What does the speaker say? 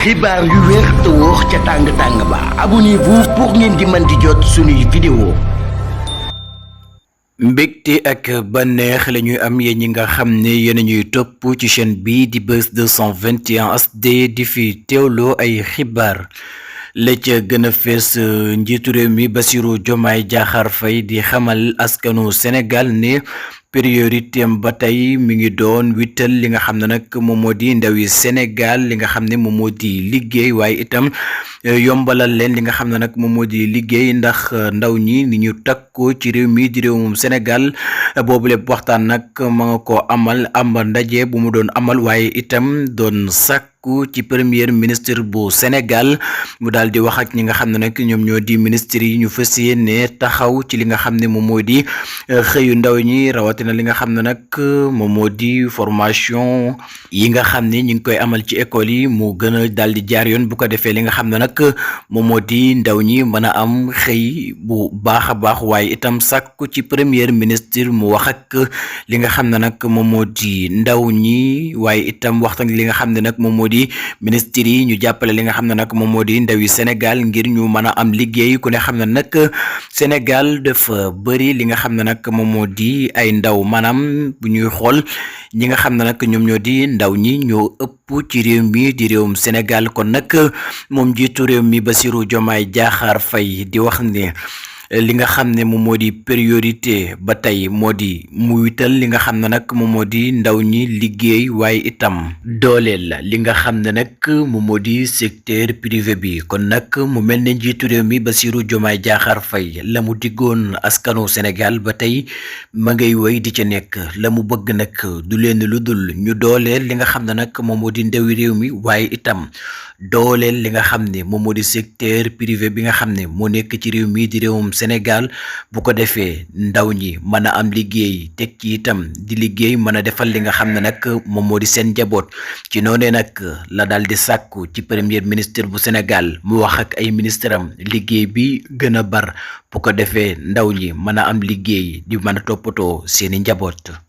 xibaar yu wér te wóor ca tàng-tàng ba abonnez-vous pour ngeen di mën di jot suñuy vidéo. mbégte ak bànneex la ñuy am yéen ñi nga xam ne yéen ñuy topp ci chaîne bi di Buzz 221 HD di fi teewloo ay xibaar. la ca gën a fees njiitu réew mi Bassirou Diomaye Diakhar Faye di xamal askanu Sénégal ne priorité am ba tey mi ngi doon wittal li nga xam ne nag moom moo di ndawi Sénégal li nga xam ne moom moo di liggéey waaye itam yombalal leen li nga xam ne nag moom moo di liggéey ndax ndaw ñi ni ñu takkoo ci réew mi di réewum Sénégal boobu lépp waxtaan nag ma nga ko amal ndaje bu mu doon amal waaye itam doon ci premier ministre bu Sénégal mu daal di wax ak ñi nga xam ne nag ñoom ñoo di ministre yi ñu fas yéene taxaw ci li nga xam ne moom moo di xëyu ndaw ñi rawatina li nga xam ne nag moom moo di formation yi nga xam ne ñi ngi koy amal ci école yi mu gën a daal di jaar yoon bu ko defee li nga xam ne nag moom moo di ndaw ñi mën a am xëy bu baax a baax waaye itam sàkku ci premier ministre mu wax ak li nga xam ne nag moom moo di ndaw ñi waaye itam waxtaan li nga xam ne nag moom moo di ministre yi ñu jàppale li nga xam ne nag moom moo di ndaw yi Sénégal ngir ñu mën a am liggéey ku ne xam ne nag Sénégal dafa bëri li nga xam ne nag moom moo di ay ndaw maanaam bu ñuy xool ñi nga xam ne nag ñoom ñoo di ndaw ñi ñoo ëpp ci réew mi di réewum Sénégal kon nag moom jiitu réew mi Bassirou Diomaye Diakhar Faye di wax ne li nga xam ne moom moo di priorité ba tey moo di mu wital li nga xam ne nag moom moo di ndaw ñi liggéey waaye itam dooleel li nga xam ne nag moom moo di secteur privé bi kon nag mu mel ne njiitu réew mi Bassirou Diomaye Diakhar Faye la mu diggoon askanu Sénégal ba tey ma ngay woy di ca nekk la mu bëgg nag du leen lu dul ñu dooleel li nga xam ne nag moom moo di ndawi réew mi waaye itam dooleel li nga xam ne moom moo di secteur privé bi nga xam ne moo nekk ci réew mi di réewum Sénégal bu ko defee ndaw ñi mën a am liggéey teg ci itam di liggéey mën a defal li nga xam ne nag moom moo di seen njaboot ci noonee nag la daal di sàkku ci premier ministre bu Sénégal mu wax ak ay ministre am liggéey bi gën a bar bu ko defee ndaw ñi mën a am liggéey di mën a toppatoo seeni njaboot.